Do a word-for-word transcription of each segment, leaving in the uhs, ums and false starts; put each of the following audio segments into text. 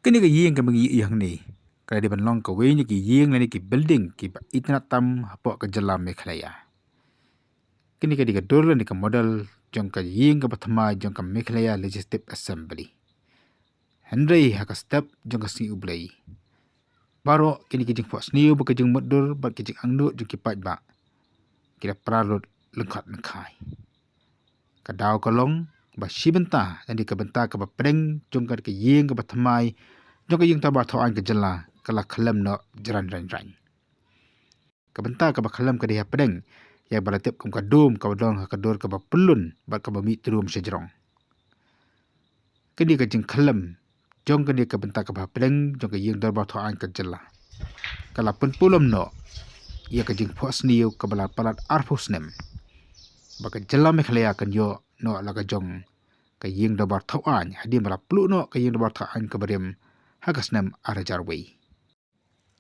Kane ka ïing kaba ngi ïohi hangne ka la dei ban long kawei na ki ïing lane ki building kiba itynnad tam hapoh ka jylla Meghalaya. Kane ka dei ka dur lane ka model jong ka ïing kaba thymmai jong ka Meghalaya Legislative Assembly. Hynrei ha ka step jong ka sngi U Blei, baroh kine ki jingphohsniew bad ka jingmutdur bad ka jingangnud jong ki paidbah ki la pra lut lyngkot lyngkhai. Ka daw ka long ba shi bynta, lane ka bynta kaba pdeng jong ka ïing kaba thymmai jong ka ïing dorbar thaw aiñ ka jylla ka la khyllem noh jrang reng reng. Ka bynta kaba khyllem ka dei hapdeng ïa kaba la tip kum ka dome, kaba don ha ka dur kaba pyllun bad kaba mih trum shajrong. Kane ka jingkhyllem jong kane ka bynta kaba hapdeng jong ka ïing dorbar thaw aiñ ka jylla ka la pynpulom noh ïa ka jingphohsniew kaba la palat arphew snem ba ka jylla Meghalaya kan ïoh noh la ka jong ka ïing dorbar thaw aiñ hadien ba la pluh noh ka ïing dorbar thaw aiñ kaba rim ha ka snem ar hajar wei.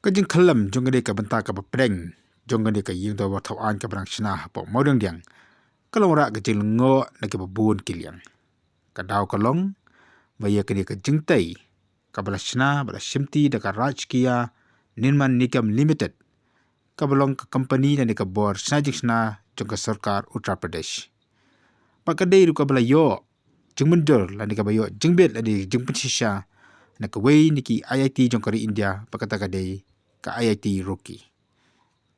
Ka jingkhyllem jong kane ka bynta kaba pdeng jong kane ka ïing dorbar thaw aiñ kaba dang shna hapoh Mawdiangdiang ka long rah ka jinglyngngoh na kiba bun ki liang. Ka daw ka long ba ïa kane ka jingtei kaba la shna bad la shimti da ka Rajkiya Nirman Nigam Limited, kaba long ka company lane ka bor shna jingshna jong ka sorkar Uttar Pradesh. Bad ka dei ruh kaba la ïoh jingmynjur lane kaba ïoh jingbit lane jingpynshisha na kawei na ki I I T jong ka ri India, bad kata ka dei ka I I T Roorkee,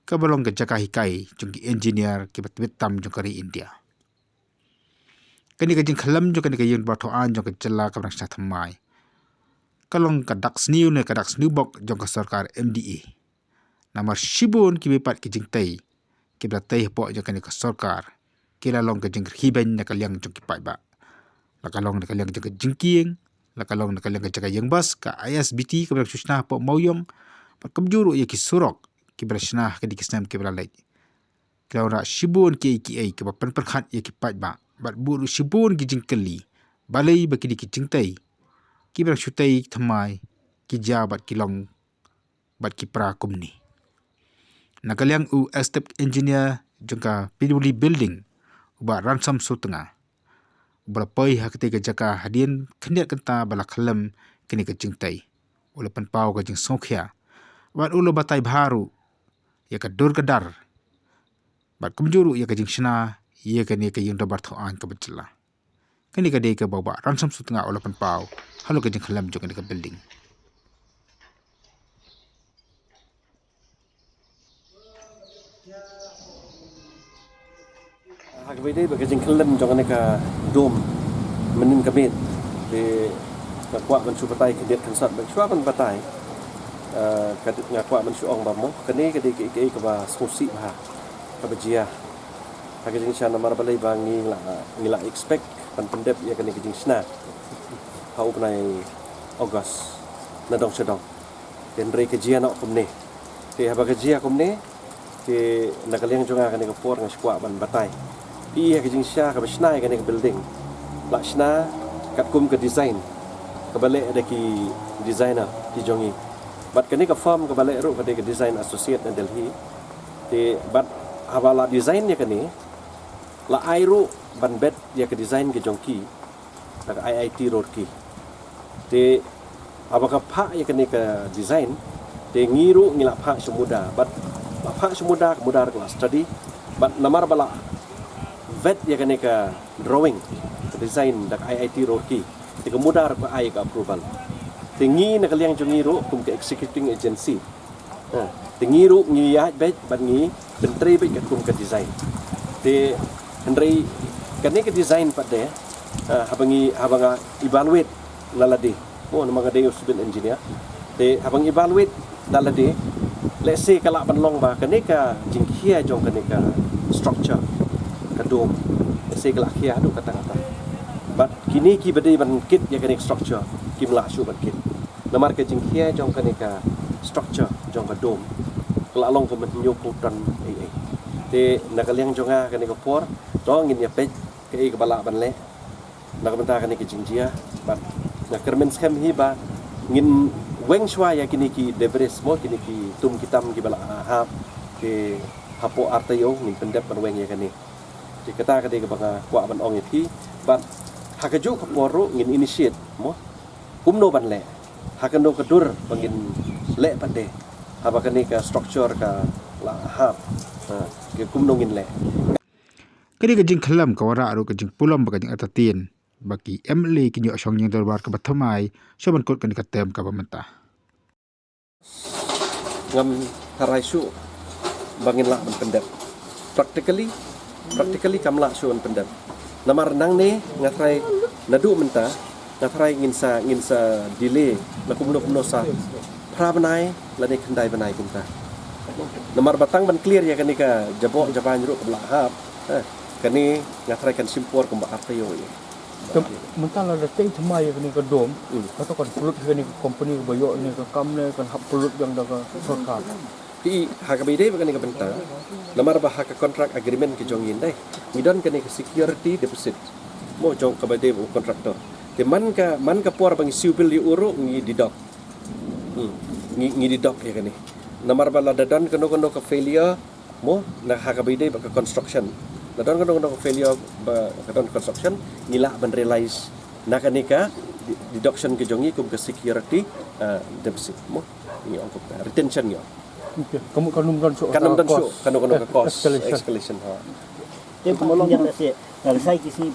kaba long ka jaka hikai jong ki engineer kiba tbit tam jong ka ri India. Kane ka jingkhyllem jong kane ka ïing dorbar thaw aiñ jong ka jylla kaba dang shna thymmai ka long ka dak sniew ne ka dak sniew bok jong ka sorkar M D A. Namar shibun kiwei pat ki jingtei kiba la tei hapoh jong kane ka sorkar ki la long ka jingrkhie beiñ na ka liang jong ki paidbah, la ka long na ka liang jong ka jingkieng, la ka long na ka liang ka jaka ïeng bas, ka I S B T kaba dang shu shna hapoh Mawïong, bad kumjuh ruh ïa ki surok kiba la shna ha kine ki snem kiba la leit. Ki la wanrah shibun kiei kiei kiba pynpyrkhat ïa ki paidbah bad buh ruh shibun ki jingkylli balei ba kine ki jingtei kiba dang shu tei thymmai ki jia bad ki long bad ki pra kumne. Na ka liang u Executive Engineer jong ka P W D Building, u Bah Ransom Sutnga, uba la poi ha katei ka jaka hadien khyndiat kynta ba la khyllem kine ka jingtei, u la pynpaw ka jingsngewkhia bad u la batai bha ruh ïa ka dur ka dar bad kumjuh ruh ïa ka jingshna ïa kane ka ïing dorbar thaw aiñ kaba jylla. Kane ka dei kaba u Bah Ransom Sutnga u la pynpaw halor ka jingkhyllem jong kane ka building. Ha kaba ïadei bad ka jingkhyllem jong kane ka dome mynnin ka miet, te nga kwah ban shu batai khyndiat khynsat, bad shuwa ban batai, eh, ka dei, nga kwah ban shu ong ba mo kane ka dei kaei kaei kaba sngewsih bha kaba jia ha ka jingshisha, namar balei ba ngi la, ngi la expect ban pyndep ïa kane ka jingshna ha u bnai August na dong sha dong. Te hynrei ka jia noh kumne. Te haba ka jia kumne, te na ka liang jong nga kane ka por nga shu kwah ban batai. Phi i ha ka jingshisha kaba shna ïa kane ka building, la shna katkum ka design kaba leh da ki designer ki jong ngi. Bad kane ka firm kaba leh ruh ka dei ka Design Associate na Delhi. Te bad haba la design ïa kane, la ai ruh ban bet ïa ka design ka jong ki da ka I I T Roorkee. Te haba ka phah ïa kane ka design, te ngi ruh ngi la phah sha muda, bad la phah sha muda, ka muda ruh ka la study, bad namar ba la vet ïa kane ka drawing, ka design da ka I I T Roorkee, te ka muda ruh ka ai ka approval. Te ngi na ka liang jong ngi ruh kum ka executing agency, ha, te ngi ruh ngi ïaid beit bad ngi pyntrei beit katkum ka design. Te hynrei kane ka design pat de, ha, haba ngi, haba nga evaluate na lade, mo, namar nga dei u civil engineer. Te haba nga evaluate na lade, lehse ka lah ban long ba kane ka jingkhia jong kane ka structure, ka dome, lehse ka lah khia haduh katta katta. Bad kine kiba dei ban kit ïa kane ka structure kim lah shuh ban kit. Namar ka jingkhia jong kane ka structure jong ka dome ka la long kumba hynñiew phew ton ei ei. Te na ka liang jong nga kane ka por, to ngin ïa peit kaei kaba lah ban leh na ka bynta kane ka jingjia. Bad nga kyrmen skhem hi ba ngin weng shuwa ïa kine ki debris, mo, kine ki tum ki tam kiba la hap, te hapoh ar taïew ngin pyndep ban weng ïa kane. Te kata ka dei kaba nga kwah ban ong ïa phi. Bad ha kajuh ka por ruh ngin initiate, mo, kumno ban leh. Ha kano ka dur ba ngin leh pat de, haba kane ka structure ka la hap, ha, ka kumno ngin leh. Kane ka jingkhlem ka wanrah ruh ka jingpulom bad ka jingartatien ba ki M L A kin ïoh shong ïing dorbar kaba thymmai sha ban kut kane ka term kaba mynta. Ngam tharai shuh ba ngin lah ban pyndep. Practically, practically kam lah shuh ban pyndep. Namar nangne nga tharai naduh mynta, nga tharai ngin sa, ngin sa delay la kumno kumno sa phra bnai lane khyndai bnai kumta. Namar ba tang ban clear ïa kane ka jaboh jabain ruh kaba la hap, eh, kane nga tharai kan shim por kumba ar taïew ïa. Te mynta lada tei thymmai ïa kane ka dome, Hmm. kato kan pynlut ïa kane ka company kaba ïoh ïa kane ka kam ne kan hap pynlut biang da ka sorkar. Te ha kaba ïadei bad kane ka bynta, namar ba ha ka contract agreement ka jong ngi, ngi don kane ka security deposit, mo, jong kaba ïadei bad u contractor. Te man ka, man ka por ba ngi siew bill ïa u ruh ngi deduct. Hmm. Ngi, ngi deduct ïa kane. Namar ba lada don kano kano ka failure, mo, na ha kaba ïadei bad ka construction, lada don kano kano ka failure ba ka don construction, ngi lah ban realize na kane ka de-, deduction ka jong ngi kum ka security, ah, deposit, mo. Ngi ong kumta, retention ngi ong. Okey. Ka mut kan ym don shuh, kan ym don shuh kano kano ka cost escalation, ha. Te kumno long, lehse, lehse ki sngi